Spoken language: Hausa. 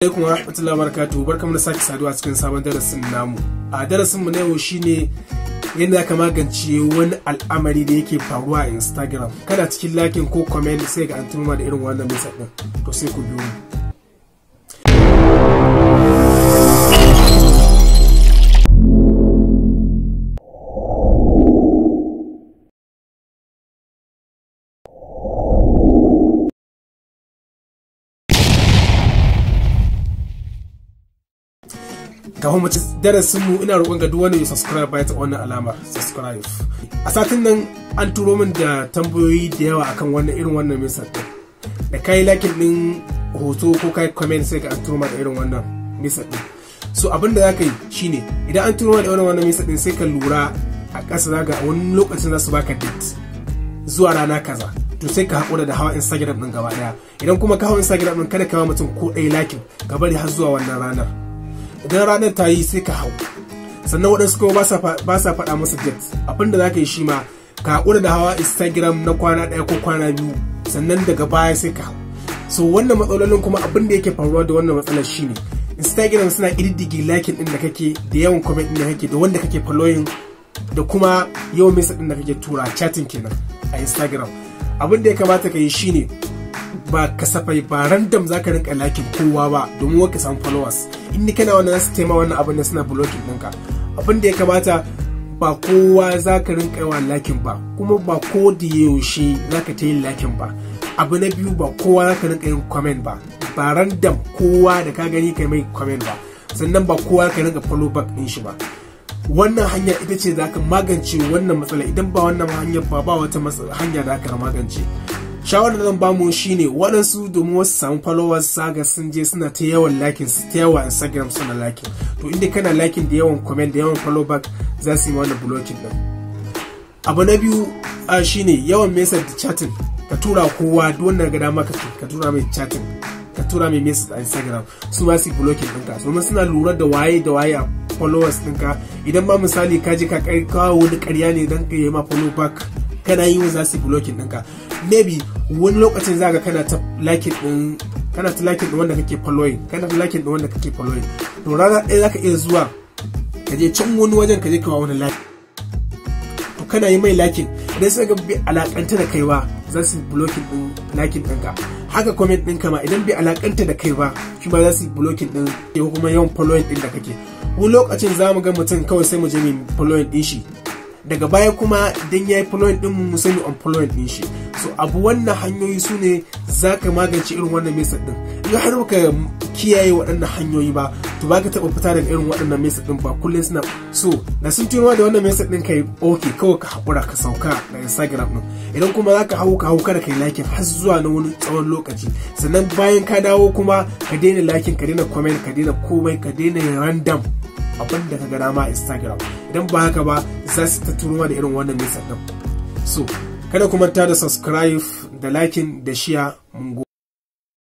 Alaikum wa rahmatullahi wa barakatuhu. Barkamu da sake saduwa cikin sabon darasin namu. A darasin mu na yau shine yadda ka magance wani al'amari da yake faruwa a Instagram. Kana cikin liking ko comment sai ga an turo da irin wannan message din. To sai ku biyo mu. Kafin mu ci darasin mu, ina roƙon ga duk wanda ya subscribe ba ya taɓa wannan alamar subscribe. A satin nan an turo min da tambayoyi da yawa akan wannan irin wannan message din. Da kai liking din hoto ko kai comment sai ka an turo ma da irin wannan message din. So abin da zaka yi shine idan an turo ma da irin wannan message din, sai ka lura a ƙasa, zaka wani lokacin za su baka date zuwa rana kaza. To sai ka haƙura da hawa Instagram din gaba ɗaya. Idan kuma ka hawa Instagram din, kada ka wa mutum ko ɗaya liking, ka bari har zuwa wannan ranar. Idan ranar ta yi sai ka hau. Sannan waɗansu kuma ba sa faɗa musu date. Abinda za ka yi shi ma, ka haƙura da hawa Instagram na kwana 1 ko kwana 2, sannan daga baya sai ka hau. So wannan matsalolin kuma, abin da yake faruwa da wannan matsalar shine Instagram suna ƙididdige liking ɗin da kake, da yawan comment ɗin da kake, da wanda kake following, da kuma yawan message ɗin da kake tura, chatting kenan a Instagram. Abin da ya kamata ka yi shine ba kasafai ba random zaka rinka liking kowa ba domin waka samu followers. In kana wannan, su taima wannan abin da suna blocking ɗinka. Abin da ya kamata, ba kowa zaka rinka yawa liking ba, kuma ba ko da yaushe zaka ta yin liking ba. Abu na biyu, ba kowa zaka rinka yin comment ba, ba random kowa da ka gani kai mai comment ba. Sannan ba kowa ka rinka follow back ɗin shi ba. Wannan hanya ita ce zaka magance wannan matsala. Idan ba wannan hanyar ba, ba wata hanya da aka magance. Shawarar da zan bamu shine, waɗansu domin wasu samu followers, saga sun je suna ta yawan liking, su ta yawa Instagram suna liking. To inda kana liking da yawan comment da yawan follow back, za su yi wannan blocking din. Abu na biyu shine yawan message da chatting. Ka tura kowa, duk wanda ga dama ka tura mai chatting, ka tura mai message a Instagram, su ma su blocking ɗinka, domin suna lura da waye da waye a followers ɗinka. Idan ma misali ka je ka kawo wani ƙarya ne don ka yi ma follow back, kana yi za su blocking ɗinka. Maybe wani lokacin zaka kana ta liking din wanda kake following, kana ta liking din wanda kake following. To rana ɗaya zaka iya zuwa ka je can wani wajen ka je ka wani like. To kana yi mai liking, idan suka ga bai alakanta da kai ba, za su blocking din liking ɗinka. Haka comment ɗinka ma, idan bai alakanta da kai ba, shi ma za su blocking din, ko kuma yawan following din da kake. Wani lokacin za mu ga mutum kawai sai mu je mu following din shi, daga baya kuma idan ya yi following din mu sai mu unfollowing din shi. So abu wannan hanyoyi su ne za ka magance irin wannan message din. In har baka kiyaye waɗannan hanyoyi ba, to ba ka taɓa fita daga irin waɗannan message din ba. Kullum suna so da sun tuno da wannan message din kai. Okay, kawai ka haƙura ka sauka da Instagram din. Idan kuma za ka hau, ka hau, kada kai liking har zuwa na wani tsawon lokaci. Sannan bayan ka dawo kuma, ka daina liking, ka daina comment, ka daina komai, ka daina random abin da ka ga dama a Instagram. Idan ba haka ba, za su ta turo da irin wannan message din. So kada ku manta da subscribe da liking da share. Mun gode.